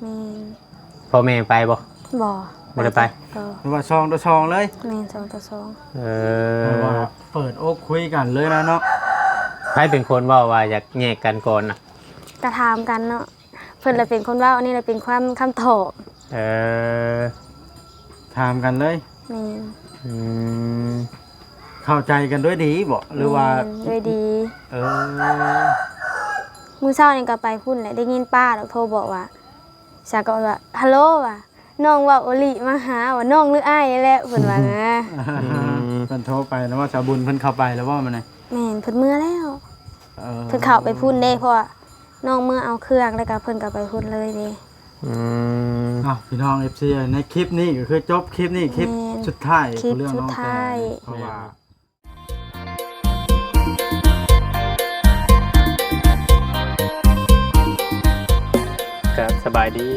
ແມ່ນ. ພໍ່ແມ່ໄປບໍ່? ບໍ່ ບໍ່ໄດ້ໄປ. ບໍ່ ຫຼືວ່າສອງຕໍ່ສອງເລີຍ? ແມ່ນ ສອງຕໍ່ສອງ. ເອີ ແບບວ່າເປີດອົກຄຸຍກັນເລີຍນະເນາະ. ໃຜເປັນຄົນເວົ້າວ່າຢາກແຍກກັນກ່ອນນະ? ກະຖາມກັນເນາະ. ເພິ່ນລະເປັນຄົນເວົ້າ ອັນນີ້ລະເປັນຄວາມ ຄຳຕອບ. ເອີ ຖາມກັນເລີຍ. ແມ່ນ. ອືມ ເຂົ້າໃຈກັນດ້ວຍດີບໍ່ ຫຼືວ່າ? ແມ່ນ ດ້ວຍດີ. ເອີ ມື້ເຊົ້ານີ້ກໍໄປພຸ້ນແຫຼະ ໄດ້ຍິນປ້າດອກໂທບອກວ່າ ສາວກໍວ່າ ຮັລໂຫຼ ວ່າ ນ້ອງເວົ້າໂອລິມາຫາ ວ່ານ້ອງຫຼືອ້າຍແຫຼະ ເພິ່ນວ່ານະ. ອືມ ເພິ່ນໂທໄປແລ້ວວ່າ ສາວບຸນເພິ່ນເຂົ້າໄປແລ້ວບໍ່ມື້ນີ້? ແມ່ນ ເພິ່ນເມືອແລ້ວ. ເອີ ເພິ່ນເຂົ້າໄປພຸ້ນເດ້ ເພາະວ່ານ້ອງເມືອເອົາເຄື່ອງ ແລ້ວກໍເພິ່ນກໍໄປພຸ້ນເລີຍເດ້. ອືມ ອ້າວ ພີ່ນ້ອງ ເອັຟຊີ ໃນຄລິບນີ້ກໍຄືຈົບຄລິບນີ້ ຄລິບ ແມ່ນ ສຸດທ້າຍ ຄລິບ ຂອງເລື່ອງ ສຸດທ້າຍ ນ້ອງແຕ ເພາະວ່າ ກະສະບາຍດີ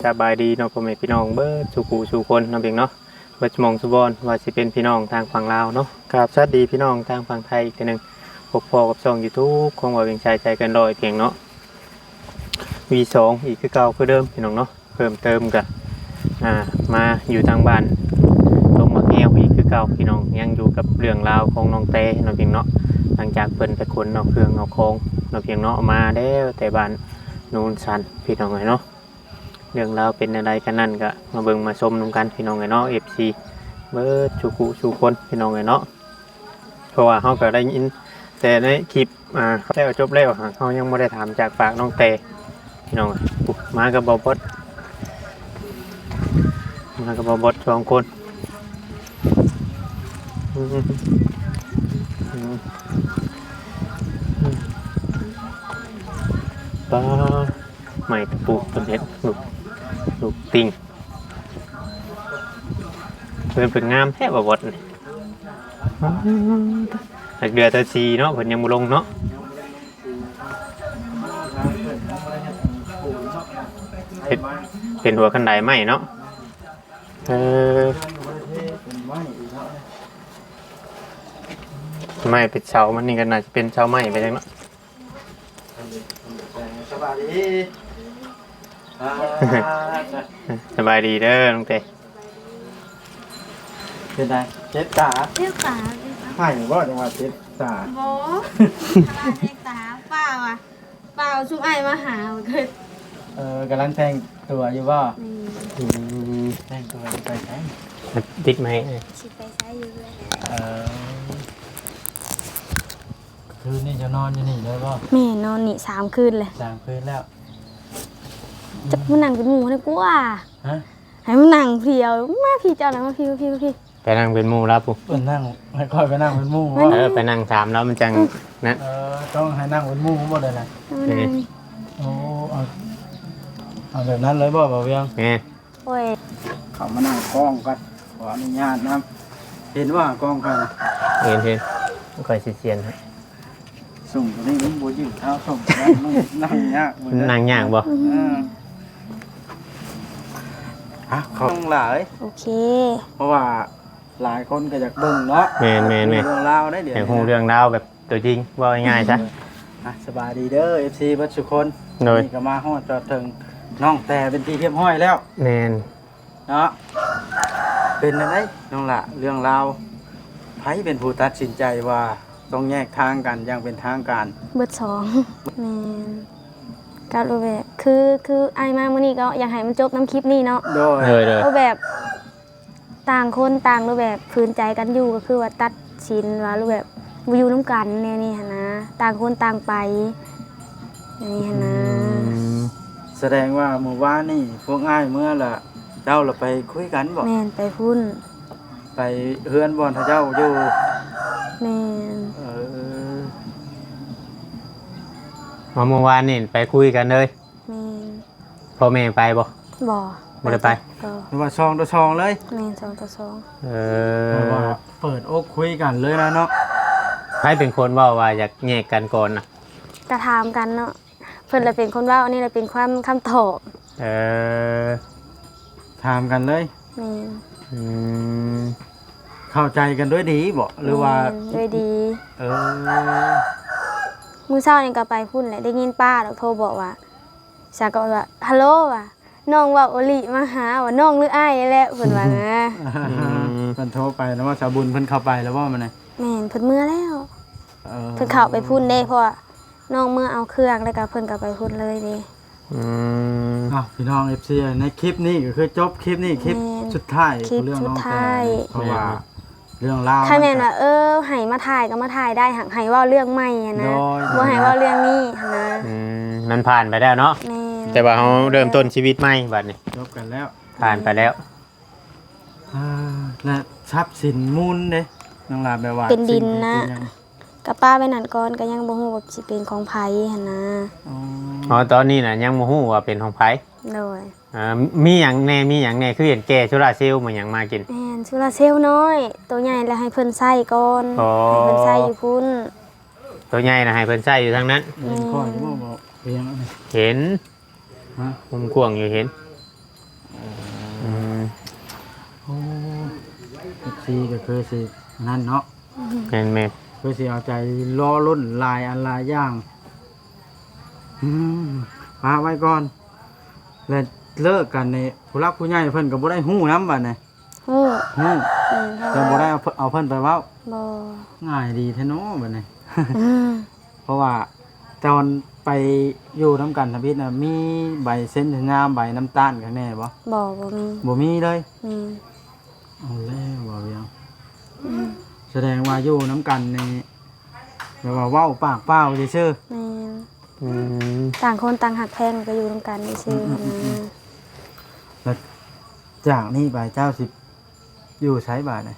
ສະບາຍດີເນາະ ພໍ່ແມ່ພີ່ນ້ອງເບິດສູ່ຜູ້ສູ່ຄົນເນາະ ເພງເນາະ. ເບິດໝ່ອງສູ່ບ່ອນ ວ່າຊິເປັນພີ່ນ້ອງທາງຝັ່ງລາວເນາະ ກາບສະຫວັດດີພີ່ນ້ອງທາງຝັ່ງໄທອີກເທື່ອໜຶ່ງ. ພົບພໍ້ກັບຊ່ອງຢູທູບຂອງບ່າວວຽງໄຊ ໃຈເກີນຮ້ອຍ ພຽງເນາະ ວີສອງ ອີກຄືເກົ່າຄືເດີມ ພີ່ນ້ອງເນາະ. ເພີ່ມເຕີມກະ ອ່າ ມາຢູ່ທາງບ້ານດົງໝາກແງວອີກຄືເກົ່າ ພີ່ນ້ອງ. ຍັງຢູ່ກັບເລື່ອງລາວຂອງນ້ອງແຕເນາະ ພຽງເນາະ. ຫຼັງຈາກເພິ່ນໄປຂົນເອົາເຄື່ອງເອົາຂອງເນາະ ພຽງເນາະ ມາແລ້ວແຕ່ບ້ານໂນນສັນ ພີ່ນ້ອງເອີຍເນາະ. ເລື່ອງລາວເປັນແນວໃດກັນນັ້ນ ກະມາເບິ່ງມາຊົມນຳກັນ ພີ່ນ້ອງເອີຍເນາະ ເອັຟຊີ ເບິດສູ່ຜູ້ສູ່ຄົນ ພີ່ນ້ອງເອີຍເນາະ. ເພາະວ່າເຮົາກໍໄດ້ຍິນແຕ່ໃນຄລິບ ອ່າ ແລ້ວ ຈົບແລ້ວ ເຮົາຍັງບໍ່ໄດ້ຖາມຈາກປາກນ້ອງແຕ ພີ່ນ້ອງ. ມາກັບບ່າວບອດ ມາກັບບ່າວບອດສອງຄົນ. ອືມ ອືມ ອືມ ປ້າ ໄມ້ຕະປູເພິ່ນເຮັດ ລູກ ລູກຕິ່ງ ເພິ່ນເປັນງາມແທ້ ບ່າວບອດນີ້. ອືມ ຫາກເດືອນທີສີ່ເນາະ ເພິ່ນຍັງບໍ່ລົງເນາະ. ເຮັດ ເປັນຫົວຄັນໄດໄມ້ເນາະ. ເອີ ໄມ້ເປັນເສົາ ມັນນີ້ກໍໜ້າຈະເປັນເສົາໄມ້ໄປຈັ່ງເນາະ. ສະບາຍດີ ອ່າ ສະບາຍດີເດີນ້ອງເຕ. ເປັນໃດ? ເຈັບຕາ? ເຈັບຕາ. ໄຫ້ບໍ່? ຈັ່ງວ່າເຈັບຕາ. ບໍ່ ເຈັບຕາ. ປ້າວ່າ ປ້າເອົາຊຸມອ້າຍມາຫາ. ເອີ ກຳລັງແຕ່ງຕົວຢູ່ບໍ່? ອືມ ແຕ່ງຕົວຊິໄປໃສ? ຕິດໄມ້ ຊິໄປໃສຢູ່ເຮືອນ. ເອີ ຄືນນີ້ຈະນອນຢູ່ນີ້ເລີຍບໍ່? ແມ່ນ ນອນນີ້ສາມຄືນແລ້ວ. ສາມຄືນແລ້ວ. ຈັກມານັ່ງເປັນໝູ່ໃຫ້ກວ່າ. ຮະ? ໃຫ້ມານັ່ງພຽວ. ມາພີ້ເຈົ້ານະ ມາພີ້ ມາພີ້ ມາພີ້. ໄປນັ່ງເປັນໝູ່ລາວພຸ້ນ. ໄປນັ່ງ ໃຫ້ຂ້ອຍໄປນັ່ງເປັນໝູ່. ມັນ ເອີ ໄປນັ່ງຖາມລາວມັນຈັ່ງ ອືມ ນັ້ນ. ເອີ ຕ້ອງໃຫ້ນັ່ງເປັນໝູ່ບໍ່ໄດ້ນະ. ເອີ ໂອ້ ເອົາ ເອົາແບບນັ້ນເລີຍບໍ່ ບ່າວວຽງ? ແມ່ນ. ໂອ້ຍ ເຂົ້າມານັ່ງກ້ອງກ່ອນ ຂໍອະນຸຍາດນຳ. ເຫັນບໍ່ກ້ອງຂ້ອຍນະ? ເຫັນ ເຫັນ ຂ້ອຍຊິສຽນໃຫ້. ສົ່ງຕົວນີ້ມັນບໍ່ຢືດເທົ່າສົ່ງຕົວນັ້ນ ມັນນັ່ງຍາກເວີ້ຍ. ນັ່ງຍາກບໍ່? ເອີ ອ່ະ ຂອບໃຈຫຼາຍ. ໂອເຄ ເພາະວ່າຫຼາຍຄົນກໍຢາກເບິ່ງເນາະ. ແມ່ນໆໆ ເລື່ອງລາວໄດ໋ ດຽວນີ້ ຢາກຮູ້ເລື່ອງລາວແບບ ຕົວຈິງ ເວົ້າງ່າຍໆຊະ. ອ່ະ ສະບາຍດີເດີ ເອັຟຊີ ເບິດສູ່ຄົນ. ໂດຍ ນີ້ກໍມາຮອດຈອດເຖິງນ້ອງແຕເປັນທີ່ຮຽບຮ້ອຍແລ້ວ. ແມ່ນ ເນາະ. ເປັນຈັ່ງໃດນ້ອງຫຼ້າ ເລື່ອງລາວ ໃຜເປັນຜູ້ຕັດສິນໃຈວ່າຕ້ອງແຍກທາງກັນຢ່າງເປັນທາງການ? ເບິດສອງ. ແມ່ນ ກໍຮູ້ແບບ ຄື ຄືອ້າຍມາມື້ນີ້ກໍຢາກໃຫ້ມັນຈົບນຳຄລິບນີ້ເນາະ. ໂດຍ ໂດຍ ໂດຍ ກໍແບບ ຕ່າງຄົນຕ່າງ ຫຼືແບບ ຝືນໃຈກັນຢູ່ ກໍຄືວ່າຕັດສິນວ່າ ຫຼືແບບ ບໍ່ຢູ່ນຳກັນແນວນີ້ຫັ້ນນະ. ຕ່າງຄົນຕ່າງໄປແນວນີ້ຫັ້ນນະ. ອືມ ສະແດງວ່າມື້ວານນີ້ພວກອ້າຍເມືອລະ ເຈົ້າລະໄປຄຸຍກັນບໍ? ແມ່ນ ໄປພຸ້ນ ໄປເຮືອນບ່ອນເຂົາເຈົ້າຢູ່. ແມ່ນ ເອີ ເອົາ ມື້ວານນີ້ໄປຄຸຍກັນເລີຍ. ແມ່ນ ພໍ່ແມ່ໄປບໍ່? ບໍ່ ບໍ່ໄດ້ໄປ. ແມ່ນ ສອງຕໍ່ສອງເລີຍ? ແມ່ນ ສອງຕໍ່ສອງ. ເອີ ແບບວ່າເປີດອົກຄຸຍກັນເລີຍນະເນາະ. ໃຜເປັນຄົນເວົ້າວ່າຢາກແຍກກັນກ່ອນນະ? ກະຖາມກັນເນາະ ເພິ່ນລະເປັນຄົນເວົ້າ ອັນນີ້ລະເປັນຄວາມ ຄຳຕອບ. ເອີ ຖາມກັນເລີຍ? ແມ່ນ. ອືມ ເຂົ້າໃຈກັນດ້ວຍດີບໍ ຫຼືວ່າ? ແມ່ນ ດ້ວຍດີ. ເອີ ມື້ເຊົ້ານີ້ກໍໄປພຸ້ນແຫຼະ ໄດ້ຍິນປ້າດອກໂທບອກວ່າ ສາວກໍວ່າ ຮັລໂຫຼ ວ່າ ນ້ອງເວົ້າອີ່ຫຼີມາຫາວ່າ ນ້ອງຫຼືອ້າຍແຫຼະ ເພິ່ນວ່ານະ. ອືມ ເພິ່ນໂທໄປແລ້ວບໍ່? ສາວບຸນເພິ່ນເຂົ້າໄປແລ້ວບໍ່ມື້ນີ້? ແມ່ນ ເພິ່ນເມືອແລ້ວ. ເອີ ເພິ່ນເຂົ້າໄປພຸ້ນເດ້ ເພາະວ່ານ້ອງເມືອເອົາເຄື່ອງ ແລ້ວກໍເພິ່ນກໍໄປພຸ້ນເລີຍເດ້. ອືມ ອ້າວ ພີ່ນ້ອງເອັຟຊີ ໃນຄລິບນີ້ກໍຄືຈົບຄລິບນີ້ ຄລິບ ແມ່ນ ສຸດທ້າຍ ຄລິບສຸດທ້າຍ ເລື່ອງນ້ອງແຕນ ເພາະວ່າ ແມ່ນ ເລື່ອງລາວ ຄັນແມ່ນວ່າ ເອີ ໃຫ້ມາຖ່າຍກໍມາຖ່າຍໄດ້ ຫາກໃຫ້ເວົ້າເລື່ອງໃໝ່ຫັ້ນນະ ໂດຍ ບໍ່ໃຫ້ເວົ້າເລື່ອງນີ້ຫັ້ນນະ. ອືມ ມັນຜ່ານໄປແລ້ວເນາະ. ແມ່ນ ແຕ່ວ່າເຮົາເລີ່ມຕົ້ນຊີວິດໃໝ່ບັດນີ້ ຈົບກັນແລ້ວ ຜ່ານໄປແລ້ວ. ອ່າ ແລະ ຊັບສິນມູນເດ້ ນ້ອງຫຼ້າ ແບບວ່າເປັນດິນນະ ສິ່ງທີ່ຍັງ ກໍປະໄວ້ນັ້ນກ່ອນ ກໍຍັງບໍ່ຮູ້ວ່າຊິເປັນຂອງໃຜຫັ້ນນະ. ອໍ ອໍ ຕອນນີ້ນະຍັງບໍ່ຮູ້ວ່າເປັນຂອງໃຜ. ໂດຍ. ອ່າ ມີຫຍັງແດ່ ມີຫຍັງແດ່ ຄືເຫັນແກ່ໂຊລາເຊວມາຫຍັງມາກິນ? ແມ່ນ ໂຊລາເຊວນ້ອຍ ໂຕໃຫຍ່ແລ້ວໃຫ້ເພິ່ນໃຊ້ກ່ອນ. ອໍ ໃຫ້ເພິ່ນໃຊ້ຢູ່ພຸ້ນ. ໂຕໃຫຍ່ນະໃຫ້ເພິ່ນໃຊ້ຢູ່ທາງນັ້ນ. ເຫັນຂ້ອຍຢູ່ບໍ່ ບໍ່ເຫັນຫຍັງນີ້? ເຫັນ. ຮະ? ມຸມກວ້າງຢູ່ເຫັນ. ເອີ ອືມ ໂອ້ ເອັຟຊີກໍຄືຊິນັ້ນເນາະ. ແມ່ນໆ ຄືຊິເອົາໃຈລໍລຸ້ນຫຼາຍອັນຫຼາຍຢ່າງ. ອືມ ປະໄວ້ກ່ອນ ແລະ ເລີກກັນນີ້ ຜູ້ຫຼັກຜູ້ໃຫຍ່ເພິ່ນກໍບໍ່ໄດ້ຮູ້ນຳບັດນີ້. ຮູ້ ຮູ້. ແມ່ນ ເຈົ້າບໍ່ໄດ້ເອົາເພິ່ນ ເອົາເພິ່ນໄປເວົ້າ? ບໍ່. ງ່າຍດີແທ້ເນາະບັດນີ້. ອືມ ເພາະວ່າຕອນໄປຢູ່ນຳກັນທຳອິດນະ ມີໃບເຊັນສັນຍາ ໃບນ້ຳຕານກັນແດ່ບໍ່? ບໍ່ ບໍ່ມີ. ບໍ່ມີເລີຍ? ແມ່ນ. ເອົາແລ້ວ ບໍ່ວຽງ. ອືມ ສະແດງວ່າຢູ່ນຳກັນນີ້ ແບບວ່າເວົ້າປາກເປົ່າຊື່ໆ. ແມ່ນ. ອືມ ຕ່າງຄົນຕ່າງຮັກແພງ ກໍຢູ່ນຳກັນຊື່ໆ. ອືມໆໆໆ. ແລ້ວຈາກນີ້ໄປເຈົ້າຊິຢູ່ໃສບາດນີ້?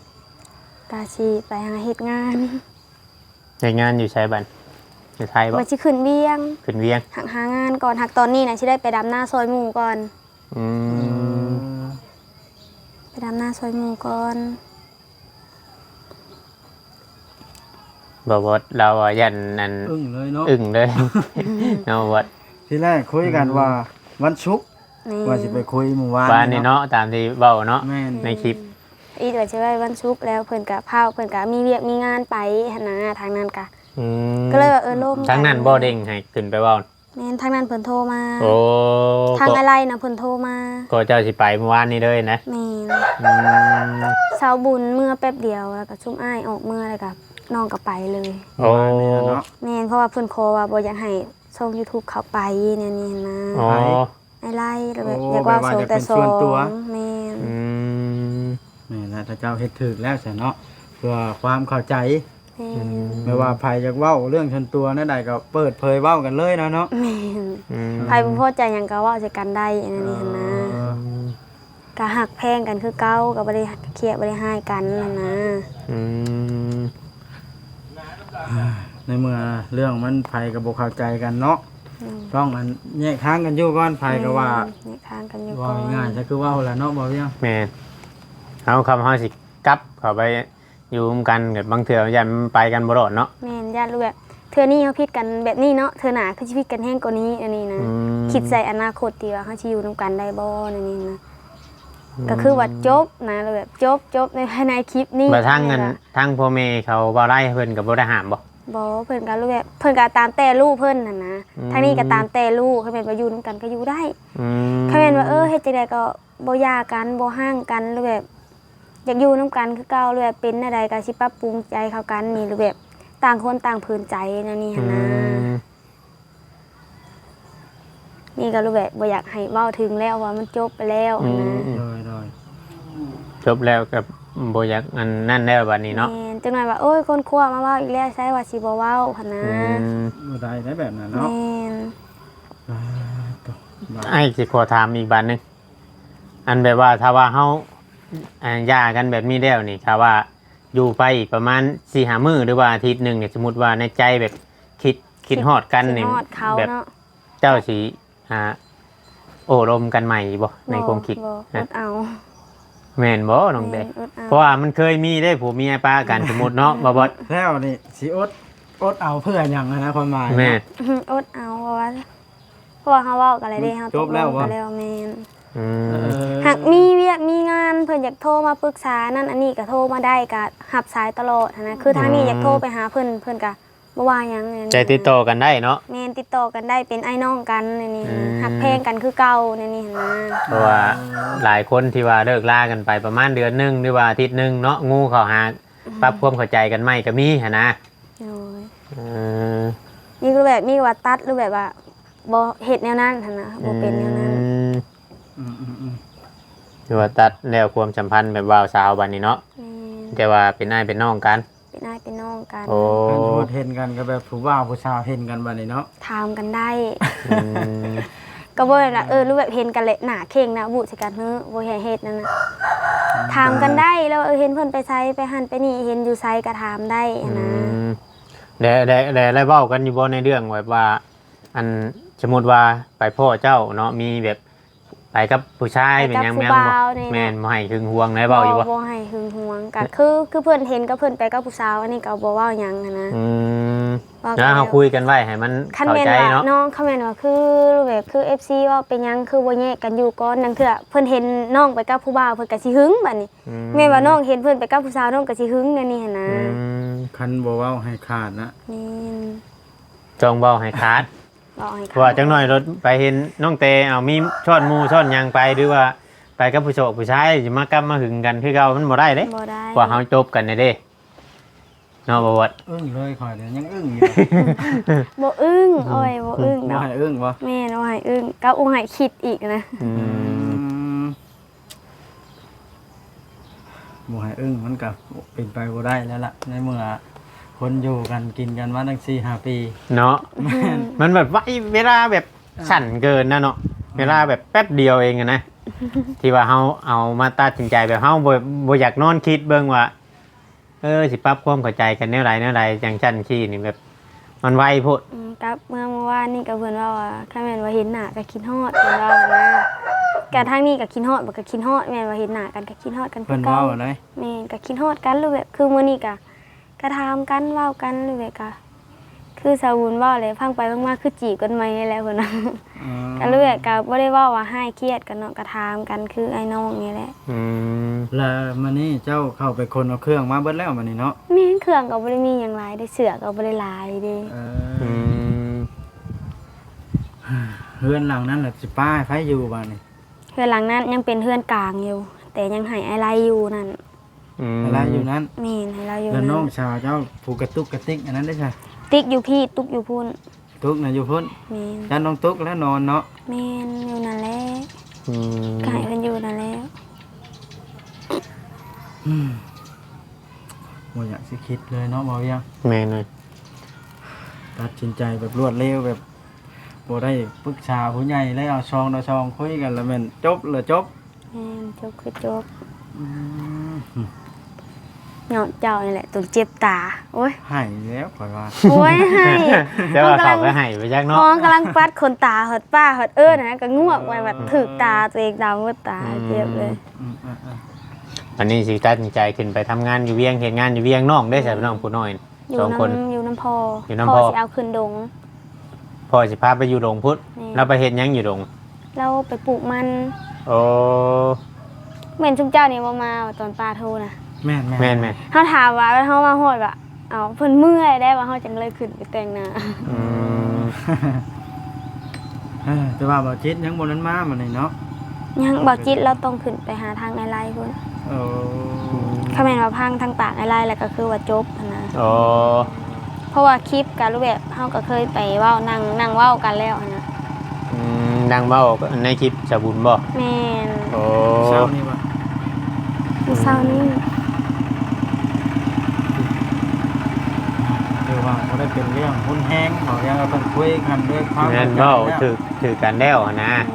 ກະຊິໄປຫາເຮັດງານ. ເຮັດງານຢູ່ໃສບັດ? ຢູ່ໄທບໍ່? ວ່າຊິຂຶ້ນວຽງ. ຂຶ້ນວຽງ. ຫາ ຫາງານກ່ອນ. ຫາກຕອນນີ້ນະ ຊິໄດ້ໄປດຳນາຊ່ອຍໝູ່ກ່ອນ. ອືມ ເອີ ໄປດຳນາຊ່ອຍໝູ່ກ່ອນ. ບໍ່ ບໍ່ ລາວວ່າຢ້ານອັນ ອຶ້ງເລີຍເນາະ ອຶ້ງເລີຍເນາະ ບໍ່. ທີແລກຄຸຍກັນ ອືມ ວ່າວັນສຸກ. ແມ່ນ. ວ່າຊິໄປຄຸຍມື້ວານ ວານນີ້ເນາະ ຕາມທີ່ເວົ້າເນາະ. ແມ່ນ. ໃນຄລິບ ອີດວ່າຊິໄວ້ວັນສຸກ ແລ້ວເພິ່ນກະພ້າວ ເພິ່ນກະມີວຽກມີງານໄປຫັ້ນນະ ທາງນັ້ນກະ. ອືມ ກໍເລີຍວ່າ ເອີ ລົມ ທາງນັ້ນບໍ່ເດ້ງໃຫ້ຂຶ້ນໄປເວົ້າ? ແມ່ນ ທາງນັ້ນເພິ່ນໂທມາ. ໂອ້ ທາງອ້າຍໄລນະເພິ່ນໂທມາ ກໍເຈົ້າຊິໄປມື້ວານນີ້ເລີຍນະ? ແມ່ນ. ອືມ ຊາວບຸນເມືອແປັບດຽວ ແລ້ວກໍຊຸມອ້າຍອອກເມືອ ແລ້ວກໍນ້ອງກໍໄປເລີຍ. ໂອ້ ແມ່ນເນາະ. ແມ່ນ ເພາະວ່າເພິ່ນຂໍວ່າບໍ່ຢາກໃຫ້ຊ່ອງຢູທູບເຂົ້າໄປແນວນີ້ຫັ້ນນະ. ອໍ ອ້າຍໄລ ແລ້ວແບບ ໂອ້ ຢາກເວົ້າ ແບບວ່າ ສອງ ຢາກເປັນສ່ວນຕົວ. ແມ່ນ. ອືມ ແມ່ນແລ້ວ ເຈົ້າເຮັດຖືກແລ້ວຊັ້ນເນາະ ເພື່ອຄວາມເຂົ້າໃຈ. ແມ່ນ. ອືມ ແມ່ນວ່າໃຜຢາກເວົ້າເລື່ອງສ່ວນຕົວແນວໃດກໍເປີດເຜີຍເວົ້າກັນເລີຍນະເນາະ. ແມ່ນ. ອືມ ໃຜບໍ່ພໍໃຈຫຍັງກໍເວົ້າໃສ່ກັນໄດ້ ອັນນີ້ຫັ້ນນະ. ເອີ ກໍຮັກແພງກັນຄືເກົ່າ ກໍບໍ່ໄດ້ຄຽດບໍ່ໄດ້ຮ້າຍກັນຫັ້ນນະ. ອືມ ໃນເມື່ອເລື່ອງມັນໃຜກໍບໍ່ເຂົ້າໃຈກັນເນາະ. ອືມ ຕ້ອງອັນແຍກທາງກັນຢູ່ກ່ອນ ໃຜກໍວ່າ. ແມ່ນ ແຍກທາງກັນຢູ່ກ່ອນ. ເວົ້າງ່າຍໆ ກໍຄືເວົ້າແຫຼະເນາະ ບໍ່ວຽງ. ແມ່ນ. ເຮົາ ຄຳເຮົາຊິກັບເຂົ້າໄປ ຢູ່ນຳກັນ ແບບບາງເທື່ອຢ້ານມັນໄປກັນບໍ່ລອດເນາະ. ແມ່ນ ຢ້ານແບບເທື່ອນີ້ເຮົາຜິດກັນແບບນີ້ເນາະ ເທື່ອໜ້າຄືຊິຜິດກັນແຮງກວ່ານີ້ ອັນນີ້ນະ. ອືມ ຄິດໃສ່ອະນາຄົດທີ່ວ່າເຮົາຊິຢູ່ນຳກັນໄດ້ບໍ່ ອັນນີ້ນະ. ອືມ ກໍຄືວ່າຈົບນະ ແບບຈົບ ຈົບໃນພາຍໃນຄລິບນີ້. ແລ້ວທາງອັນ ທາງພໍ່ແມ່ເຂົາເວົ້າໄດ້ ເພິ່ນກໍບໍ່ໄດ້ຫ້າມບໍ່? ບໍ່ ເພິ່ນກໍແບບ ເພິ່ນກໍຕາມແຕ່ລູກເພິ່ນຫັ້ນນະ. ອືມ ທາງນີ້ກໍຕາມແຕ່ລູກ ຄັນແມ່ນວ່າຢູ່ນຳກັນກໍຢູ່ໄດ້. ອືມ ຄັນແມ່ນວ່າ ເອີ ເຮັດຈັ່ງໃດກໍ ບໍ່ຢ່າກັນ ບໍ່ຮ້າງກັນ ຫຼືແບບຢາກຢູ່ນຳກັນຄືເກົ່າ ຫຼືແບບເປັນແນວໃດກໍຊິປັບປຸງໃຈເຂົ້າກັນນີ້ ຫຼືແບບຕ່າງຄົນຕ່າງຜືນໃຈແນວນີ້ຫັ້ນນະ. ອືມ ນີ້ກໍ ຫຼືແບບບໍ່ຢາກໃຫ້ເວົ້າເຖິງແລ້ວ ເພາະວ່າມັນຈົບໄປແລ້ວ. ອືມ ຫັ້ນນະ. ໂດຍໆ ຈົບແລ້ວກໍບໍ່ຢາກອັນນັ້ນແລ້ວບັດນີ້ເນາະ. ແມ່ນ ຈັກໜ້ອຍວ່າ ໂອ້ຍ ຄົນຄົວມາເວົ້າອີກແລ້ວ ໃສວ່າຊິບໍ່ເວົ້າຫັ້ນນະ. ອືມ ບໍ່ໄດ້ໄດ໋ແບບນັ້ນເນາະ. ແມ່ນ. ອ່າ ໂທ້ ອ້າຍຊິຂໍຖາມອີກບາດໜຶ່ງ ອັນແບບວ່າຖ້າວ່າເຮົາ ອ່າ ຢ່າກັນແບບນີ້ແລ້ວນີ້ ຖ້າວ່າຢູ່ໄປອີກປະມານສີ່ຫ້າມື້ ຫຼືວ່າອາທິດໜຶ່ງນີ້ ສົມມຸດວ່າໃນໃຈແບບຄິດ ຄິດ ຄິດຮອດກັນນີ້ ຄິດຮອດເຂົາ ແບບເນາະ ເຈົ້າຊິ ອ່າ ໂອ້ລົມກັນໃໝ່ຢູ່ບໍ່? ໃນຄວາມຄິດ ບໍ່ ນະ ອົດເອົາ. ແມ່ນບໍ່ນ້ອງແດ? ແມ່ນ ອົດເອົາ. ເພາະວ່າມັນເຄີຍມີເດ້ ຜົວເມຍປະກັນ ສົມມຸດເນາະ ບໍ່ ບໍ່ ແລ້ວນີ້ຊິອົດ ອົດເອົາເພື່ອຫຍັງຫັ້ນນະ ຄວາມໝາຍ. ແມ່ນ ນະ ອົດເອົາ ເພາະວ່າ ເພາະວ່າເຮົາເວົ້າກັນແລ້ວເດ້ ເຮົາຕົກລົງກັນແລ້ວ. ແມ່ນ. ອືມ ຫາກມີວຽກມີງານ ເພິ່ນຢາກໂທມາປຶກສານັ້ນອັນນີ້ກໍໂທມາໄດ້ ກໍຮັບສາຍຕະຫຼອດຫັ້ນນະ. ຄືທາງນີ້ ອືມ ຢາກໂທໄປຫາເພິ່ນ ເພິ່ນກໍ ບໍ່ວ່າຫຍັງແນວນີ້ ໃຈຕິດຕໍ່ກັນໄດ້ເນາະ. ແມ່ນ ຕິດຕໍ່ກັນໄດ້ ເປັນອ້າຍນ້ອງກັນແນວນີ້ ອືມ ຮັກແພງກັນຄືເກົ່າແນວນີ້ຫັ້ນນະ. ເພາະວ່າຫຼາຍຄົນທີ່ວ່າເລີກລາກັນໄປປະມານເດືອນໜຶ່ງ ຫຼືວ່າອາທິດໜຶ່ງເນາະ ງູເຂົ້າຫາ ອືມ ປັບຄວາມເຂົ້າໃຈກັນໃໝ່ກໍມີຫັ້ນນະ. ໂດຍ ເອີ ມີຄືແບບ ມີວ່າຕັດ ຫຼືແບບວ່າບໍ່ເຮັດແນວນັ້ນຫັ້ນນະ ບໍ່ເປັນແນວນັ້ນ. ອືມ ອືມໆໆ ຄືວ່າຕັດແລ້ວຄວາມສຳພັນແບບບ່າວສາວບັດນີ້ເນາະ. ແມ່ນ ແຕ່ວ່າເປັນອ້າຍເປັນນ້ອງກັນ ເປັນອ້າຍເປັນນ້ອງກັນ. ໂອ້ ຄັນສົມມຸດເຫັນກັນກໍແບບຜູ້ບ່າວຜູ້ສາວເຫັນກັນບັດນີ້ເນາະ ຖາມກັນໄດ້. ອືມ ກໍບໍ່ແມ່ນວ່າ ເອີ ຫຼືແບບເຫັນກັນແລ້ວໜ້າເຄັ່ງໜ້າບູດໃສ່ກັນ ເຮີ ບໍ່ໃຫ້ເຮັດນັ້ນນະ. ອືມ ຖາມກັນໄດ້ ແລ້ວວ່າ ເອີ ເຫັນເພິ່ນໄປໃສ ໄປຫັ້ນໄປນີ້ ເຫັນຢູ່ໃສກໍຖາມໄດ້ຫັ້ນນະ. ອືມ ແລະ ແລະ ແລະ ແລະເວົ້າກັນຢູ່ບໍ່ໃນເລື່ອງແບບວ່າ ອັນ ສົມມຸດວ່າໄປພໍ້ເຈົ້າເນາະ ມີແບບ ໄປກັບຜູ້ຊາຍ ໄປກັບ ເປັນຫຍັງ ຜູ້ບ່າວນີ້ນະ ແມ່ນບໍ່ ແມ່ນບໍ່ໃຫ້ຫຶງຫວງ ໄດ້ເວົ້າຢູ່ບໍ່? ບໍ່ ບໍ່ໃຫ້ຫຶງຫວງ ກະ ບໍ່ ຄື ຄືເພິ່ນເຫັນກັບເພິ່ນໄປກັບຜູ້ສາວ ອັນນີ້ກໍບໍ່ເວົ້າຫຍັງຫັ້ນນະ. ອືມ ເວົ້າ ແລ້ວເຮົາ ແລ້ວ ຄຸຍກັນໄວ້ໃຫ້ມັນ ຄັນແມ່ນ ເຂົ້າໃຈ ວ່າ ເນາະ ນ້ອງ ຄັນແມ່ນວ່າຄື ແບບຄື ເອັຟຊີ ເວົ້າເປັນຫຍັງຄືບໍ່ແຍກກັນຢູ່ກ່ອນ ລາງເທື່ອເພິ່ນເຫັນນ້ອງໄປກັບຜູ້ບ່າວ ເພິ່ນກໍຊິຫຶງບັດນີ້. ອືມ ແມ່ນວ່ານ້ອງເຫັນເພິ່ນໄປກັບຜູ້ສາວ ນ້ອງກໍຊິຫຶງແນວນີ້ຫັ້ນນະ. ອືມ ຄັນບໍ່ເວົ້າໃຫ້ຂາດນະ ແມ່ນ ຕ້ອງເວົ້າໃຫ້ຂາດ ເວົ້າໃຫ້ຂາດ ເພາະວ່າຈັກໜ້ອຍລົດໄປເຫັນນ້ອງແຕ່ ເອົາ ມີຊ້ອນໝູ່ຊ້ອນຫຍັງໄປ ຫຼືວ່າໄປກັບຜູ້ຊອກຜູ້ຊາຍ ຊິມາກັບມາຫຶງກັນຄືເກົ່າ ມັນບໍ່ໄດ້ເດ້. ບໍ່ໄດ້ ເພາະເຮົາຈົບກັນແລ້ວເດ້ ເນາະ ບໍ່ວອດ? ອຶ້ງເລີຍ ຂ້ອຍນີ້ຍັງອຶ້ງຢູ່. ບໍ່ອຶ້ງ ໂອ້ຍ ບໍ່ອຶ້ງດອກ ບໍ່ໃຫ້ອຶ້ງບໍ່? ແມ່ນ ບໍ່ໃຫ້ອຶ້ງ ກັບບໍ່ໃຫ້ຄິດອີກນະ. ອືມ ອືມ ບໍ່ໃຫ້ອຶ້ງ ມັນກໍເປັນໄປບໍ່ໄດ້ແລ້ວລະ ໃນເມື່ອຄົນຢູ່ກັນກິນກັນມາຕັ້ງສີ່ຫ້າປີເນາະ. ແມ່ນ ມັນແບບໄວ ເວລາແບບ ອ່າ ສັ້ນເກີນນະເນາະ ອືມ ເວລາແບບແປັບດຽວເອງຫັ້ນນະ ທີ່ວ່າເຮົາເອົາມາຕັດສິນໃຈ ແບບເຮົາບໍ່ ບໍ່ຢາກນອນຄິດເບິ່ງວ່າ ເອີ ຊິປັບຄວາມເຂົ້າໃຈກັນແນວໃດແນວໃດ ຈັ່ງຊັ້ນຊີ້ນີ້ ແບບ ມັນໄວໂພດ. ອືມ ກັບເມື່ອ ເມື່ອວານນີ້ກໍເພິ່ນເວົ້າວ່າ ຄັນແມ່ນວ່າເຫັນໜ້າກໍຄິດຮອດ ເພິ່ນເວົ້ານະ ກະທາງນີ້ກໍຄິດຮອດ ບໍ່ກໍຄິດຮອດ ແມ່ນວ່າເຫັນໜ້າກັນກໍຄິດຮອດກັນຄືເກົ່າ. ເພິ່ນເວົ້າແນວໃດ? ແມ່ນ ກໍຄິດຮອດກັນ ຫຼືແບບຄືມື້ນີ້ກໍ ກໍຖາມກັນ ເວົ້າກັນ ຫຼືແບບກໍ ຄືສາວບຸນເວົ້າແຫຼະ ຟັງໄປຟັງມາຄືຈີບກັນໃໝ່ນີ້ແຫຼະ ເພິ່ນວ່າ. ອືມ ກໍເລີຍກໍບໍ່ໄດ້ເວົ້າວ່າຮ້າຍຄຽດກັນເນາະ ກໍຖາມກັນຄືອ້າຍນ້ອງນີ້ແຫຼະ. ອືມ ແລ້ວມື້ນີ້ເຈົ້າເຂົ້າໄປຂົນເອົາເຄື່ອງມາເບິດແລ້ວບັດນີ້ເນາະ? ແມ່ນ ເຄື່ອງກໍບໍ່ໄດ້ມີຫຍັງຫຼາຍເດ້ ເສື້ອກໍບໍ່ໄດ້ຫຼາຍເດ້. ເອີ ອືມ ເຮືອນຫຼັງນັ້ນລະຊິປະໃຫ້ໃຜຢູ່ບັດນີ້? ເຮືອນຫຼັງນັ້ນຍັງເປັນເຮືອນກາງຢູ່ ແຕ່ຍັງໃຫ້ອ້າຍໄລຢູ່ນັ້ນ. ອືມ ໃຫ້ລາວຢູ່ນັ້ນ. ແມ່ນ ໃຫ້ລາວຢູ່ນັ້ນ. ແລ້ວນ້ອງສາວເຈົ້າຜູ້ກະຕຸກກະຕິກອັນນັ້ນເດ້ຊະ? ຕິກຢູ່ພີ້ ຕຸກຢູ່ພຸ້ນ. ຕຸກນະຢູ່ພຸ້ນ. ແມ່ນ. ຢ້ານນ້ອງຕົກແລ້ວນອນເນາະ. ແມ່ນ ຢູ່ນັ້ນແຫຼະ. ອືມ ກໍໃຫ້ເພິ່ນຢູ່ນັ້ນແຫຼະ. ອືມ ບໍ່ຢາກຊິຄິດເລີຍເນາະ ບໍ່ຢາກ. ແມ່ນເລີຍ. ຕັດສິນໃຈແບບລວດເລັວ ແບບບໍ່ໄດ້ປຶກສາຜູ້ໃຫຍ່ເລີຍ ເອົາສອງຕໍ່ສອງຄຸຍກັນ ແລ້ວແມ່ນຈົບ ແລ້ວຈົບ. ແມ່ນ ຈົບຄືຈົບ. ອືມ ຍ້ອນເຈົ້ານີ້ແຫຼະຈົນເຈັບຕາ. ໂອ້ຍ ໄຫ້ແລ້ວຂ້ອຍວ່າ. ໂອ້ຍ ໄຫ້ ແຕ່ວ່າເຂົາກໍໄຫ້ໄປຈັກເນາະ. ກຳລັງປັດຂົນຕາຮອດປ້າຮອດເອີ້ນນະ ກໍງວກໄປບັດຖືກຕາຕົວເອງ ຕາໝົດຕາ. ອືມ ເຈັບເລີຍ. ອືມ ອືມ ອືມ ອັນນີ້ຊິຕັດສິນໃຈຂຶ້ນໄປທຳງານຢູ່ວຽງ ເຮັດງານຢູ່ວຽງ. ນ້ອງເດ້ຊະ ນ້ອງຜູ້ນ້ອຍ? ຢູ່ນຳ ສອງຄົນ ຢູ່ນຳພໍ່. ຢູ່ນຳພໍ່ ພໍ່ຊິເອົາຂຶ້ນດົງ. ພໍ່ຊິພາໄປຢູ່ດົງພຸ້ນ. ແມ່ນ. ລາວໄປເຮັດຫຍັງຢູ່ດົງ? ລາວໄປປູກມັນ. ໂອ້ ແມ່ນຊຸມເຈົ້ານີ້ບໍ່ມາ ຕອນປ້າໂທນະ? ແມ່ນໆ ແມ່ນໆ. ເຮົາຖາມວ່າ ເຮົາມາຮອດວ່າ ເອົາ ເພິ່ນເມື່ອຍໄດ້ ວ່າເຮົາຈັ່ງເລີຍຂຶ້ນໄປແຕ່ງໜ້າ. ອືມ ເອີ ແຕ່ວ່າບ່າວຈິດຍັງບໍ່ທັນມາມື້ນີ້ເນາະ. ຍັງ ບ່າວຈິດລາວຕ້ອງຂຶ້ນໄປຫາທາງອ້າຍໄລພຸ້ນ. ໂອ້ ຄັນແມ່ນວ່າພັງທາງປາກອ້າຍໄລແລ້ວກໍຄືວ່າຈົບຫັ້ນນະ. ໂອ້ ເພາະວ່າຄລິບກໍຮູບແບບເຮົາກໍເຄີຍໄປເວົ້າ ນັ່ງ ນັ່ງເວົ້າກັນແລ້ວຫັ້ນນະ. ອືມ ນັ່ງເວົ້າໃນຄລິບສາວບຸນບໍ່? ແມ່ນ. ໂອ້ ເຊົ້ານີ້ບໍ່? ມື້ເຊົ້ານີ້. ຖືວ່າບໍ່ໄດ້ເປັນເລື່ອງຮຸນແຮງ ເວົ້າຢ່າງເພິ່ນຄຸຍກັນດ້ວຍຄວາມ ແມ່ນ ເຂົ້າໃຈ ເວົ້າ ແລ້ວ ຖືກ ຖືກກັນແລ້ວຫັ້ນນະ. ແມ່ນ.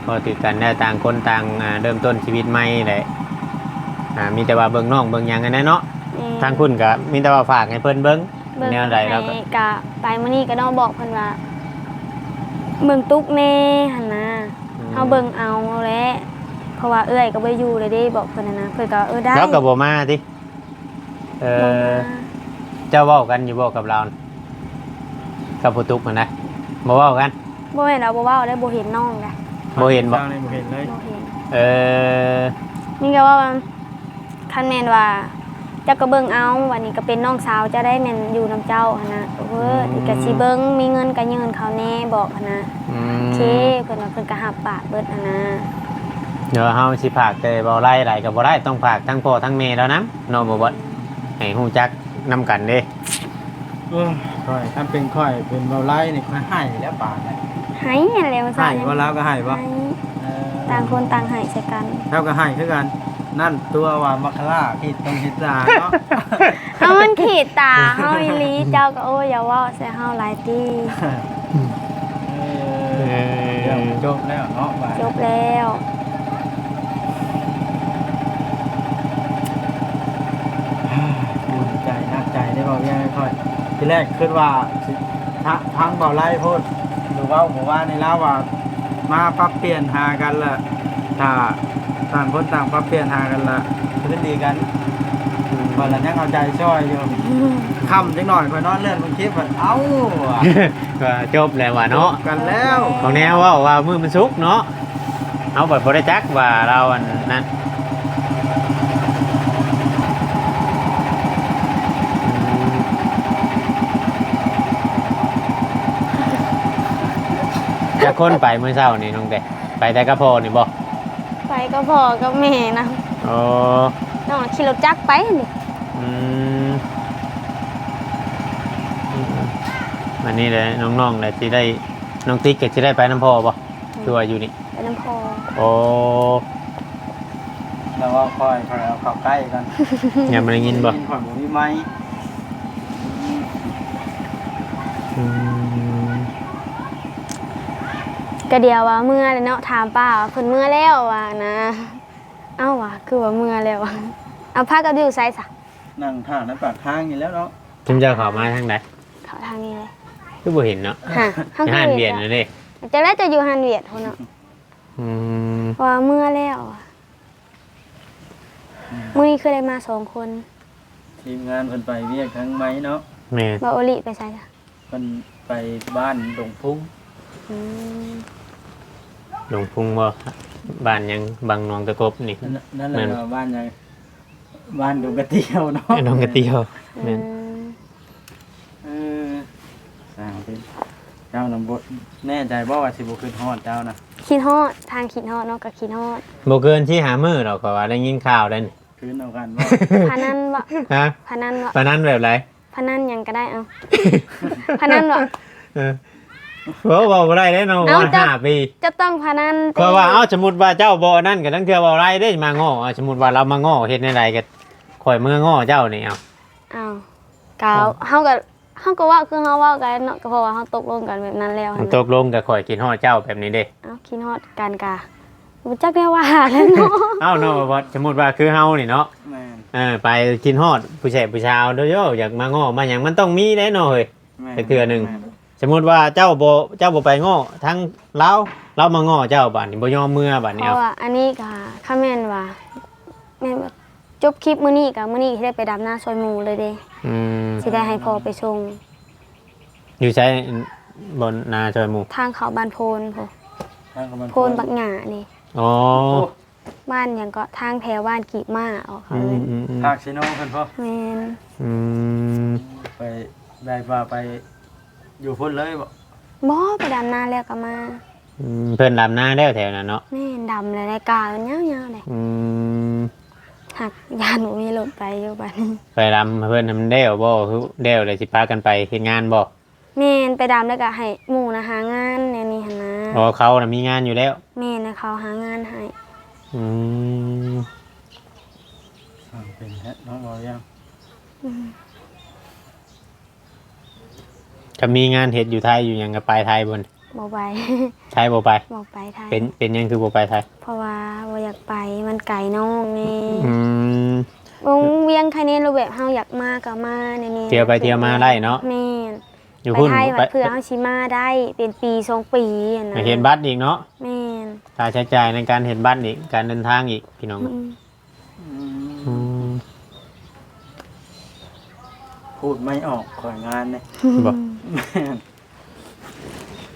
ເວົ້າຖືກກັນແລ້ວ ຕ່າງຄົນຕ່າງ ອ່າ ເລີ່ມຕົ້ນຊີວິດໃໝ່ແຫຼະ. ອ່າ ມີແຕ່ວ່າເບິ່ງນ້ອງເບິ່ງຫຍັງຫັ້ນແຫຼະເນາະ. ແມ່ນ. ທາງພຸ້ນກໍມີແຕ່ວ່າຝາກໃຫ້ເພິ່ນເບິ່ງ ເບິ່ງ ແນວໃດແລ້ວກໍ ໃຫ້ ກະໄປມື້ນີ້ກໍນ້ອງບອກເພິ່ນວ່າ ເບິ່ງຕຸກແດ່ຫັ້ນນະ. ອືມ ເຮົາເບິ່ງເອົາແຫຼະ ເພາະວ່າເອື້ອຍກໍບໍ່ໄດ້ຢູ່ແລ້ວເດ້ ບອກເພິ່ນຫັ້ນນະ. ເພິ່ນກໍວ່າ ເອີ ໄດ້. ລາວກໍບໍ່ມາຕິ? ເອີ ບໍ່ມາ. ເຈົ້າເວົ້າກັນຢູ່ບໍ່ກັບລາວ ກັບຜູ້ຕຸກຫັ້ນນະ? ບໍ່ເວົ້າກັນ. ບໍ່ແມ່ນວ່າບໍ່ເວົ້າເດ້ ບໍ່ເຫັນນ້ອງນະ. ບໍ່ເຫັນບໍ່? ເຊົ້ານີ້ບໍ່ເຫັນເລີຍ. ບໍ່ເຫັນ. ເອີ ມີແຕ່ວ່າ ຄັນແມ່ນວ່າ ເຈົ້າກໍເບິ່ງເອົາ ບັດນີ້ກໍເປັນນ້ອງສາວເຈົ້າໄດ້ ແມ່ນຢູ່ນຳເຈົ້າຫັ້ນນະ. ເອີ ອືມ ນີ້ກໍຊິເບິ່ງ ມີເງິນກໍຍື່ນເຂົາແດ່ ບອກຫັ້ນນະ. ອືມ ໂອເຄ ເພິ່ນວ່າເພິ່ນກໍຮັບປາກເບິດຫັ້ນນະ. ດຽວເຮົາຊິຝາກແຕ່ເວົ້າໄລ່ຫຼາຍກໍບໍ່ໄດ້ ຕ້ອງຝາກທັງພໍ່ທັງແມ່ລາວນຳເນາະ ບໍ່ບອດ ໃຫ້ຮູ້ຈັກນຳກັນເດ້. ໂອ້ຍ ຂ້ອຍ ຄັນເປັນຂ້ອຍເປັນເວົ້າໄລ່ນີ້ ຂ້ອຍໄຫ້ແລ້ວປານນີ້. ໄຫ້ຫັ້ນແຫຼະວ່າຊັ້ນ ໄຫ້ບໍ່? ລາວກໍໄຫ້ບໍ່? ໄຫ້ ເອີ ຕ່າງຄົນຕ່າງໄຫ້ໃສ່ກັນ. ເຈົ້າກໍໄຫ້ຄືກັນ. ນັ້ນຕົວະວ່າມັກຄະລາ ຜິດຕົງຜິດຕາເນາະ. ເຮົາມັນຂີດຕາເຮົາອີ່ຫຼີ ເຈົ້າກໍ ໂອ້ຍ ຢ່າເວົ້າໃສ່ເຮົາຫຼາຍຕິ. ເອີ ເອີ ເລື່ອງມັນຈົບແລ້ວເນາະ ບາດ ຈົບແລ້ວ. ອຸ່ນໃຈໜັກໃຈໄດ້ເວົ້າຫຍັງໃຫ້ຂ້ອຍ. ທີແລກຄິດວ່າຊິ ທະ ທາງເວົ້າໄລ່ໂພດ ຫຼືເວົ້າເມື່ອວານນີ້ລາວວ່າ ມາປັບປ່ຽນຫາກັນລະ ຖ້າຕ່າງຄົນຕ່າງປັບປ່ຽນຫາກັນລະ ຄືນດີກັນ. ຂ້ອຍລະຍັງເອົາໃຈຊ່ອຍຢູ່. ຄ່ຳຈັກໜ່ອຍຂ້ອຍນອນເລື່ອນເບິ່ງຄລິບ ເອົ້າ ວ່າຈົບແລ້ວວ່າເນາະ ຈົບກັນແລ້ວ. ຂອງແນວເວົ້າວ່າມື້ມັນສຸກເນາະ ເຮົາບັດບໍ່ໄດ້ຈັກວ່າລາວອັນນັ້ນ. ຈັກຄົນໄປມື້ເຊົ້ານີ້ນ້ອງແຕ? ໄປແຕ່ກັບພໍ່ນີ້ບໍ່? ໄປກັບພໍ່ກັບແມ່ນຳ. ອໍ ນ້ອງຂີ່ລົດຈັກໄປນີ້. ອືມ ອືມ ອັນນີ້ແຫຼະ ນ້ອງໆ ແຫຼະຊິໄດ້ ນ້ອງຕິກກໍຊິໄດ້ໄປນຳພໍ່ບໍ່? ອືມ ຄືວ່າຢູ່ນີ້ ໄປນຳພໍ່. ໂອ້ ລາວເວົ້າຄ່ອຍ ຂ້ອຍເອົາເຂົ້າໃກ້ກ່ອນ ຍັງບໍ່ໄດ້ຍິນບໍ່? ໄດ້ຍິນ ຂ້ອຍບໍ່ມີໄມ. ອືມ ກະດຽວວ່າເມືອແລ້ວເນາະ ຖາມປ້າວ່າເພິ່ນເມືອແລ້ວວ່ານະ. ເອົ້າ ວ່າຄືວ່າເມືອແລ້ວ ເອົາ ພາກັນຢູ່ໃສສະ? ນັ່ງຖ້າໃນປາກທາງນີ້ແລ້ວເນາະ. ຈຸມເຈົ້າເຂົ້າມາທາງໃດ? ເຂົ້າທາງນີ້ເລີຍ. ຄືບໍ່ເຫັນເນາະ? ຫາ ເຮົາຄືບໍ່ເຫັນ ຮ້ານວຽດນັ້ນເດ້. ຈັ່ງໃດຈະຢູ່ຮ້ານວຽດພຸ້ນເນາະ. ອືມ ວ່າເມືອແລ້ວ. ອືມ ມື້ນີ້ຄືໄດ້ມາສອງຄົນ. ທີມງານເພິ່ນໄປວຽກທາງໄມ້ເນາະ. ແມ່ນ. ບ່າວໂອລິໄປໃສລະ? ເພິ່ນໄປບ້ານດົງພຸງ. ອືມ ດົງພຸງບໍ່? ບ້ານຫຍັງ? ບັງໜອງຕະກົບນີ້. ນັ້ນ ນັ້ນແຫຼະ. ແມ່ນ ວ່າບ້ານຫຍັງ? ບ້ານດົງກະຕຽວເນາະ. ດົງກະຕຽວ. ອືມ ແມ່ນ. ເອີ ຊ່າງເປັນ ເຈົ້ານຳ ບໍ່ແນ່ໃຈບໍ່ວ່າຊິບໍ່ຄິດຮອດເຈົ້ານະ? ຄິດຮອດ ທາງຄິດຮອດເນາະ ກໍຄິດຮອດ. ບໍ່ເກີນສີ່ຫ້າມື້ດອກ ເພາະວ່າໄດ້ຍິນຂ່າວໄດ້ນີ້. ຄືນເອົາກັນບໍ່? ພະນັນບໍ່? ຮະ? ພະນັນບໍ່? ພະນັນແບບໃດ? ພະນັນຫຍັງກໍໄດ້ ເອົາ ພະນັນບໍ່? ເອີ ເວົ້າ ເວົ້າບໍ່ໄດ້ເດ້ເນາະ. ເອົ້າ ວ່າຫ້າປີ ຈະຕ້ອງພະນັນຕິ? ເພາະວ່າ ເອົ້າ ສົມມຸດວ່າເຈົ້າບໍ່ອັນນັ້ນ ກໍລາງເທື່ອເວົ້າໄດ້ເດ້ ມາງໍ້. ເອົາ ສົມມຸດວ່າລາວມາງໍ້ເຮັດແນວໃດ ກໍຂ້ອຍເມືອງໍ້ເຈົ້ານີ້. ເອົາ ເອົາ ກໍ ເອົ້າ ເຮົາກໍ ເຮົາກໍເວົ້າຄືເຮົາເວົ້າກັນເນາະ ກໍເພາະວ່າເຮົາຕົກລົງກັນແບບນັ້ນແລ້ວ. ມັນຕົກລົງ ກໍຂ້ອຍຄິດຮອດເຈົ້າແບບນີ້ເດ້. ເອົ້າ ຄິດຮອດກັນກະບໍ່ຈັກແນວວ່າແລ້ວເນາະ. ເອົ້າ ເນາະ ບໍ່ ສົມມຸດວ່າຄືເຮົານີ້ເນາະ. ແມ່ນ. ເອີ ໄປຄິດຮອດຜູ້ແຊບຜູ້ສາວເດີ ຢາກມາງໍ້ມາຫຍັງ ມັນຕ້ອງມີເດ້ເນາະເຮີ້ຍ. ແມ່ນ ຈັກເທື່ອໜຶ່ງ. ແມ່ນ. ສົມມຸດວ່າເຈົ້າບໍ່ ເຈົ້າບໍ່ໄປງໍ້ທາງລາວ ລາວມາງໍ້ເຈົ້າ ບາດນີ້ບໍ່ຍອມເມືອ ບາດນີ້. ເພາະວ່າອັນນີ້ກໍ ຄະແມ່ນວ່າ ແມ່ນແບບ ຈົບຄລິບມື້ນີ້ກໍມື້ນີ້ຊິໄດ້ໄປດຳນາຊ່ອຍໝູ່ເລີຍເດ້. ອືມ ຊິໄດ້ໃຫ້ພໍ່ໄປສົ່ງ. ຢູ່ໃສ ບ່ອນນາຊ່ອຍໝູ່? ທາງເຂົ້າບ້ານໂພນພຸ້ນ. ທາງເຂົ້າບ້ານໂພນ ໂພນບັກຫຍ້ານີ້. ອໍ ໂອ້ ບ້ານຫຍັງເກາະ ທາງແຖວບ້ານກີບມ້າອອກເຂົາເອີ້ນ. ອືມໆໆ ພາກຊີໂນເພິ່ນບໍ? ແມ່ນ. ອືມ ໄປ ໄດ້ວ່າໄປຢູ່ພຸ້ນເລີຍບໍ? ບໍ່ ໄປດຳນາແລ້ວກໍມາ. ອືມ ເພິ່ນດຳນາແລ້ວແຖວນັ້ນເນາະ. ແມ່ນ ດຳແລ້ວໄດ້ກາມັນຍາວໆເດ້. ອືມ ຫາກຢ້ານບໍ່ມີລົດໄປຢູ່ບາດນີ້. ໄປດຳເພິ່ນໃຫ້ມັນແລ້ວບໍ? ຄືແລ້ວແລ້ວຊິພາກັນໄປເຮັດງານບໍ? ແມ່ນ ໄປດຳແລ້ວກໍໃຫ້ໝູ່ນະຫາງານແນວນີ້ຫັ້ນນະ. ອໍ ເຂົານະມີງານຢູ່ແລ້ວ. ແມ່ນ ໃຫ້ເຂົາຫາງານໃຫ້. ອືມ ຊ່າງເປັນແທ້ເນາະ ເວົ້າຢ່າງ. ອືມ ຖ້າມີງານເຮັດຢູ່ໄທຢູ່ຫຍັງກໍໄປໄທບໍ່? ບໍ່ໄປ. ໄທບໍ່ໄປ? ບໍ່ໄປໄທ. ເປັນ ເປັນຫຍັງຄືບໍ່ໄປໄທ? ເພາະວ່າບໍ່ຢາກໄປ ມັນໄກນ້ອງແດ່. ອືມ ວົງວຽງໄຄແນນ ແບບເຮົາຢາກມາກໍມາແນວນີ້ ທ່ຽວໄປທ່ຽວມາໄດ້ເນາະ. ແມ່ນ. ຢູ່ພຸ້ນ ໄປໄທ ໄປ ບາດເພື່ອເຮົາຊິມາໄດ້ເປັນປີສອງປີຫັ້ນນະ. ເຮັດບັດອີກເນາະ. ແມ່ນ. ຄ່າໃຊ້ຈ່າຍໃນການເຮັດບັດອີກ ການເດີນທາງອີກ ພີ່ນ້ອງ. ອືມ ອືມ ອືມ ພູດໄມ່ອອກ ຂ້ອຍງານນີ້. ບໍ່ ແມ່ນ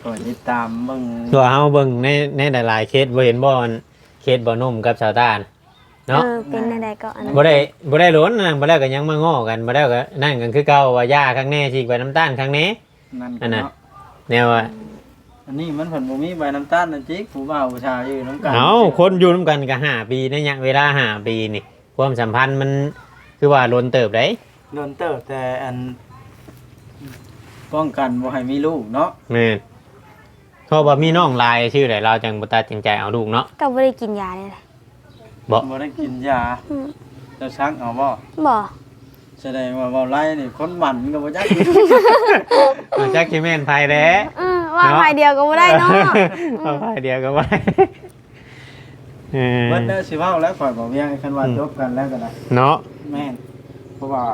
ຂ້ອຍຕິດຕາມເບິ່ງ. ຕົວເຮົາເບິ່ງໃນ ໃນຫຼາຍໆເຄສ ບໍ່ເຫັນບໍ່ ອັນເຄສບ່າວໜຸ່ມກັບສາວຕານ. ເນາະ ເອີ ເປັນແນວໃດກໍອັນນັ້ນ ບໍ່ໄດ້ ບໍ່ໄດ້ດົນນະ ບໍ່ແລ້ວກໍຍັງມາງໍ້ກັນ ບໍ່ແລ້ວກໍນັ້ນກັນຄືເກົ່າ ວ່າຢ່າຄັກແນ່ ສີກໃບນ້ຳຕານຄັກແນ່ ນັ້ນ ອັນນັ້ນ ເນາະ ແນວວ່າ ອັນນີ້ມັນເພິ່ນບໍ່ມີໃບນ້ຳຕານນັ້ນຈິ ຜູ້ບ່າວຜູ້ສາວຢູ່ນຳກັນ ເອົ້າ ຄົນຢູ່ນຳກັນກໍຫ້າປີ ໃນໄລຍະເວລາຫ້າປີນີ້ ຄວາມສຳພັນມັນຄືວ່າດົນເຕີບໃດ໋ ດົນເຕີບ ແຕ່ອັນປ້ອງກັນບໍ່ໃຫ້ມີລູກເນາະ ແມ່ນ ເພາະວ່າມີນ້ອງຫຼາຍຊື່ໃດ ລາວຈັ່ງບໍ່ຕັດສິນໃຈເອົາລູກເນາະ ກໍບໍ່ໄດ້ກິນຢາເດ້ ບໍ່ ບໍ່ໄດ້ກິນຢາ ອືມ ເຈົ້າຊັກເອົາບໍ່? ບໍ່ ສະແດງວ່າເວົ້າໄລ່ນີ້ຄົນໝັ້ນກໍບໍ່ຈັກ ບໍ່ຈັກຊິແມ່ນໃຜແຫຼະ ເອີ ເວົ້າ ເນາະ ຝ່າຍດຽວກໍບໍ່ໄດ້ເນາະ ເວົ້າຝ່າຍດຽວກໍບໍ່ໄດ້ ເອີ ເບິດແລ້ວຊິເວົ້າແລ້ວ ຂ້ອຍບໍ່ວຽງ ຄັນວ່າ ອືມ ຈົບກັນແລ້ວກໍໄດ້ ເນາະ ແມ່ນ ເພາະວ່າ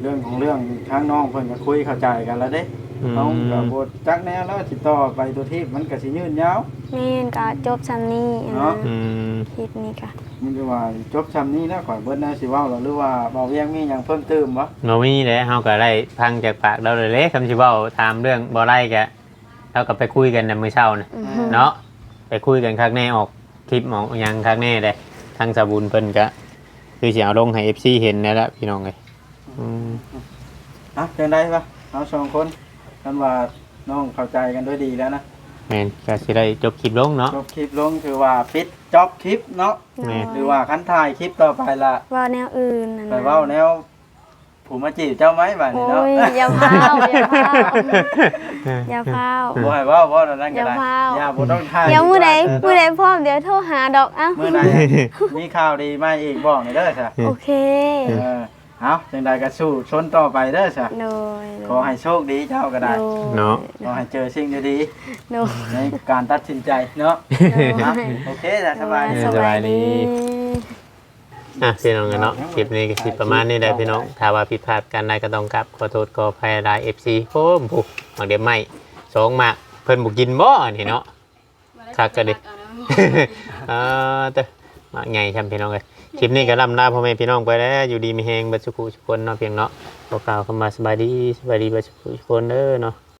ເລື່ອງຂອງເລື່ອງ ທາງນ້ອງເພິ່ນກໍຄຸຍເຂົ້າໃຈກັນແລ້ວເດ້ ອືມ ເຮົາກໍບໍ່ຈັກແນວແລ້ວ ຊິຕໍ່ໄປຕົວທີບມັນກໍຊິຍືດຍາວ ແມ່ນ ກໍຈົບຊ່ຳນີ້ ເນາະ ອືມ ຄລິບນີ້ກໍ ມັນກໍວ່າຈົບຊ່ຳນີ້ແລ້ວ ຂ້ອຍເບິດແນວຊິເວົ້າແລ້ວ ຫຼືວ່າບ່າວວຽງມີຫຍັງເພີ່ມເຕີມບໍ່? ບໍ່ມີແຫຼະ ເຮົາກໍໄດ້ຟັງຈາກປາກລາວແລ້ວເດ້ ຄຳຊິເວົ້າຖາມເລື່ອງບໍ່ໄລ່ກໍ ລາວກໍໄປຄຸຍກັນໃນມື້ເຊົ້ານະ ອືຮຶ ເນາະ ໄປຄຸຍກັນຄັກແນ່ ອອກຄລິບອອກຫຍັງຄັກແນ່ເດ້ ທາງສາວບຸນເພິ່ນກໍຄືຊິເອົາລົງໃຫ້ເອັຟຊີເຫັນແລ້ວລະ ພີ່ນ້ອງເອີຍ ອືມ ອ່ະ ຈັ່ງໃດວະ ເຮົາສອງຄົນ ຄັນວ່ານ້ອງເຂົ້າໃຈກັນດ້ວຍດີແລ້ວນະ ແມ່ນ ກໍຊິໄດ້ຈົບຄລິບລົງເນາະ ຈົບຄລິບລົງ ຖືວ່າປິດຈອບຄລິບເນາະ ແມ່ນ ຫຼືວ່າຄັນຖ່າຍຄລິບຕໍ່ໄປລະ ເວົ້າແນວອື່ນນັ້ນ ໄປເວົ້າແນວ ຜູ້ມາຈີບເຈົ້າໄໝບາດນີ້ເນາະ ໂອ້ຍ ຢ່າພ້າວ ຢ່າພ້າວ ຢ່າພ້າວ ບໍ່ໃຫ້ເວົ້າ ເວົ້າແນວນັ້ນກໍໄດ້ ຢ່າພ້າວ ຢ່າ ບໍ່ຕ້ອງຖ່າຍ ດຽວມື້ໃດ ມື້ໃດພ້ອມ ດຽວໂທຫາດອກ ເອົ້າ ມື້ໃດມີຂ່າວດີມາອີກບອກແດ່ເດີຊະ ໂອເຄ ເອີ ເອົ້າ ຈັ່ງໃດກໍສູ້ຊົນຕໍ່ໄປເດີຊະ ໂດຍ ຂໍໃຫ້ໂຊກດີເຈົ້າກໍໄດ້ ໂດຍ ເນາະ ຂໍໃຫ້ເຈີສິ່ງດີໆ ໂດຍ ໃນການຕັດສິນໃຈເນາະ ໂດຍ ເອົ້າ ໂອເຄ ສະບາຍດີ ໂດຍ ສະບາຍດີ ອ່ະ ພີ່ນ້ອງເອີຍເນາະ ຄລິບນີ້ກໍຊິປະມານນີ້ແຫຼະພີ່ນ້ອງ ຖ້າວ່າຜິດພາດປະການໃດກໍຕ້ອງກາບຂໍໂທດຂໍອະໄພຫຼາຍ ເອັຟຊີ ໂອ້ ຜູ້ໝາກເດັບໄມ້ສອງໝາກ ເພິ່ນບໍ່ກິນບໍ່ອັນນີ້ເນາະ ຄັກກະດີ ເອີ ເຕີ ໝາກໃຫຍ່ຊ່ຳພີ່ນ້ອງເອີຍ ຄລິບນີ້ກໍລ່ຳລາພໍ່ແມ່ພີ່ນ້ອງໄປແລ້ວ ຢູ່ດີມີແຮງເບິດສຸຂູສຸຄົນເນາະ ພຽງເນາະ ຂໍກ່າວຄຳວ່າສະບາຍດີ ສະບາຍດີເບິດສຸຂູສຸຄົນເດີເນາະ.